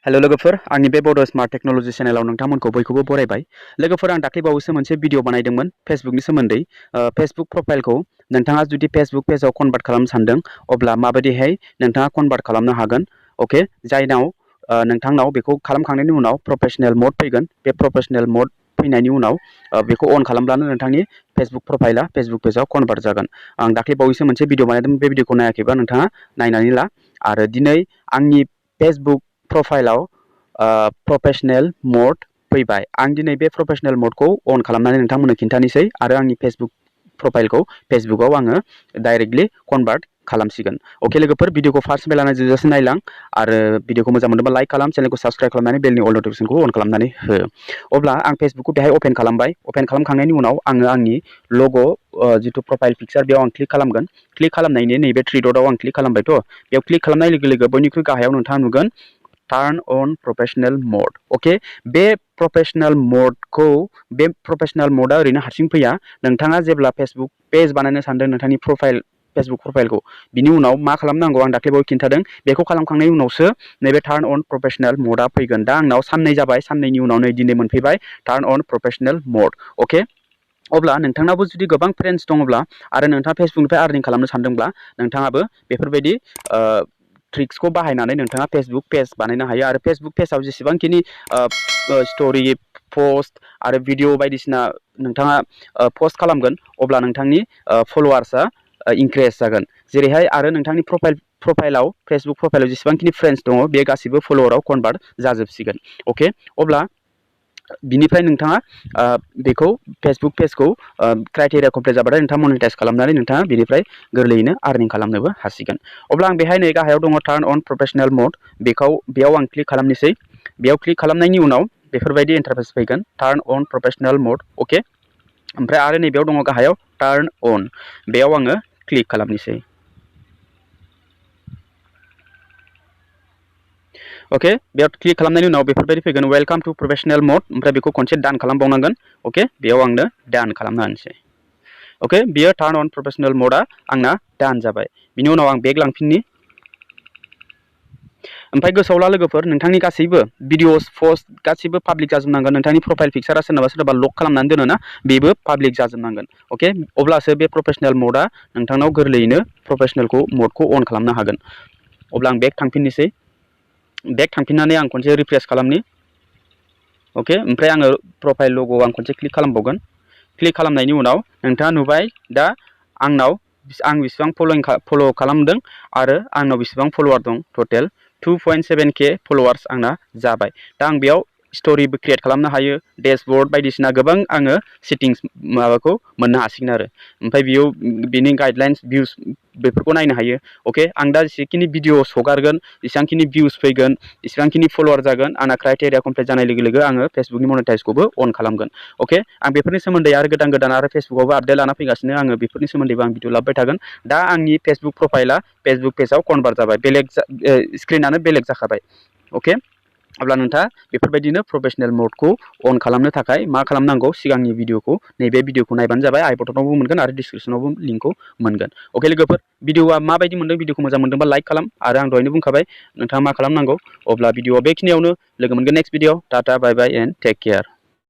Hello लोगोफोर आंनि बे बड स्मार्ट टेक्नोलॉजी चेनेलाव नोंथांमोनखौ बयखौबो बरायबाय। लोगोफोर आं दाख्लै बावैसो मोनसे भिडिअ बानायदोंमोन फेसबुकनि सोमोन्दै। फेसबुक प्रोफाइलखौ नोंथाङा जुदि फेसबुक पेजाव कनभार्ट खालामनो सानदों अब्ला माबायदिहाय नोंथाङा कनभार्ट खालामनो हागोन। ओके, जायनाव नोंथांनाव बेखौ खालामखांनायनि उनाव प्रोफेशनेल मोड फैगोन। बे प्रोफेशनेल मोड फैनायनि उनाव बेखौ अन खालामब्लानो नोंथांनि फेसबुक प्रोफाइला फेसबुक पेजाव कनभार्ट जागोन। आं दाख्लै बावैसो मोनसे भिडिअ बानायदोंमोन, बे भिडिअखौ नायाखैबा नोंथाङा नायनानै ला। आरो दिनै आंनि फेसबुक प्रोफाइलाव प्रोफेशनेल मोड फैबाय। आं दिनै बे प्रोफेशनेल मोडखौ अन खालामनानै नोंथांमोननो खिन्थानोसै आरो आंनि फेसबुक प्रोफाइलखौ फेसबुकआव आङो डाइरेक्टलि कनभार्ट खालामसिगोन। ओके लोगोफोर, भिडिअखौ फार्स्टनिफ्राय लानानै जोबजासिम नायलां आरो भिडिअखौ मोजां मोनदोंबा लाइक खालाम, चेनेलखौ साबस्क्राइब खालामनानै बेलनि अल नटिफिकेसनखौ अन खालामनानै हो। अब्ला आं फेसबुकखौ बेहाय अपेन खालामबाय। अपेन खालामखांनायनि उनाव आङो आंनि लग' जिथु प्रोफाइल पिक्चार बेयाव आं क्लिक खालामगोन। क्लिक खालामनायनि नैबे थ्रि डटआव आं क्लिक खालामबायथ', बेयाव क्लिक खालामनाय लोगो लोगो बयनिख्रुइ गाहायाव नोंथाङा नुगोन टार्न अन प्रोफेशनेल मोड। ओके, बे प्रोफेशनेल मोडआ ओरैनो हारसिं फैया। नोंथाङा जेब्ला फेसबुक पेज बानायनो सानदों नोंथांनि प्रोफाइल फेसबुक प्रोफाइलखौ, बिनि उनाव मा खालामनांगौ आं दाख्लैबावै खिन्थादों। बेखौ खालामखांनायनि उनावसो नैबे टार्न अन प्रोफेशनेल मोडआ फैगोन। दा आंनाव साननै जाबाय, साननैनि उनाव नै दिनै मोनफैबाय टार्न अन प्रोफेशनेल मोड। ओके, अब्ला नोंथांनाबो जुदि गोबां फ्रेन्ड्स दङब्ला आरो नोंथाङा फेसबुकनिफ्राय आर्निं खालामनो सानदोंब्ला नोंथाङाबो बेफोरबायदि ट्रिक्सखौ बाहायनानै नोंथाङा फेसबुक पेज बानायनो हायो। आरो फेसबुक पेजाव जेसेबांखिनि स्ट'रि, पस्ट आरो भिडिअ बायदिसिना नोंथाङा पस्ट खालामगोन अब्ला नोंथांनि फल'वार्सआ इनक्रिज जागोन। जेरैहाय आरो नोंथांनि प्रोफाइलाव फेसबुक प्रोफाइलाव जेसेबांखिनि फ्रेन्ड्स दङ बे गासिबो फल'वाराव कनभार्ट जाजोबसिगोन। ओके, अब्ला बिनिफ्राय नोंथाङा बेखौ फेसबुक पेजखौ क्राइटेरिया कमप्लिट जाबाथाय नोंथाङा मनिटाइज खालामनानै नोंथाङा बिनिफ्राय गोरलैयैनो आर्निं खालामनोबो हासिगोन। अब्ला आं बेहाय नै गाहायाव दङ टार्न अन प्रोफेशनेल मोड, बेयाव आं क्लिक खालामनोसै। बेयाव क्लिक खालामनायनि उनाव बेफोरबायदि इन्टारफेस फैगोन, टार्न अन प्रोफेशनेल मोड। ओके, ओमफ्राय आरो नैबेयाव दङ गाहायाव टार्न अन, बेयाव आङो क्लिक खालामनोसै। ओके, बेयाव क्लिक खालामनायनि उनाव बेफोरबायदि फैगोन वेलकाम टु प्रोफेशनेल मोड। ओमफ्राय बेखौ खनसे दान खालामबावनांगोन। ओके, बेयाव आंनो दान खालामना होनोसै। ओके, बियो टार्न अन प्रोफेशनेल मोडआ आंना दान जाबाय। बिनि उनाव आं बेक लांफिननि। ओमफ्राय गोसोआव ला लोगोफोर, नोंथांनि गासैबो भिडिअस पस्ट गासैबो पाब्लिक जाजोबनांगोन। नोंथांनि प्रोफाइल पिक्चारा सोरनाबा लक खालामनानै दोनो ना, बेबो पाब्लिक जाजोबनांगोन। ओके, अब्लासो बे प्रोफेशनेल मोडआ नोंथांनाव गोरलैयैनो प्रोफेशनेल मोडखौ अन खालामनो हागोन। अब्ला आं बेक थांफिननोसै। बेक थांफिननानै आं खनसे रिफ्रेश खालामनि। ओके, ओमफ्राय आङो प्रोफाइल लग'आव आं खनसे क्लिक खालामबावगोन। क्लिक खालामनायनि उनाव नोंथाङा नुबाय दा आं बेसेबां फल' खालामदों आरो आंनाव बेसेबां फल'वार दं। टटेल 2.7K फल'वार्स आंना जाबाय। दा आं बेयाव स्ट'रिबो क्रियेट खालामनो हायो, डेशबर्ड बायदिसिना गोबां आङो सेटिंस माबाखौ मोननो हासिगोन आरो। ओमफ्राय बेयाव बिनि गाइडलाइन्स भिउस बेफोरखौ नायनो हायो। ओके, आं दा जेसेखिनि भिडिअस हगारगोन, जेसेबांखिनि भिउस फैगोन, जेसेबांखिनि फल'वार जागोन, आंना क्राइटेरिया कमप्लिट जानाय लोगो लोगो आङो फेसबुकनि मनिटाइजखौबो अन खालामगोन। ओके, आं बेफोरनि सोमोन्दै आरो गोदान आरो फेसबुकआवबो आपडेट लाना फैगासिनो। आङो बेफोरनि सोमोन्दैबो आं भिडिअ लाबोबाय थागोन। दा आंनि फेसबुक प्रोफाइला फेसबुक पेजाव कनभार्ट जाबाय, स्क्रिनानो बेलेग जाखाबाय। ओके, अब्ला नोंथाङा बेफोरबायदिनो प्रोफेशनेल मोडखौ अन खालामनो थाखाय मा खालामनांगौ, सिगांनि भिडिअखौ नैबे भिडिअखौ नायबानो जाबाय। आई बटनावबो मोनगोन आरो डिसक्रिपसनावबो लिंकखौ मोनगोन। ओके लोगोफोर, भिडिअआ माबायदि मोनदों, भिडिअखौ मोजां मोनदोंबा लाइक खालाम आरो आं दहायनो बुंखाबाय नोंथाङा मा खालामनांगौ। अब्ला भिडिअआ बेखिनियावनो, लोगो मोनगोन next video. Tata bye bye and take care.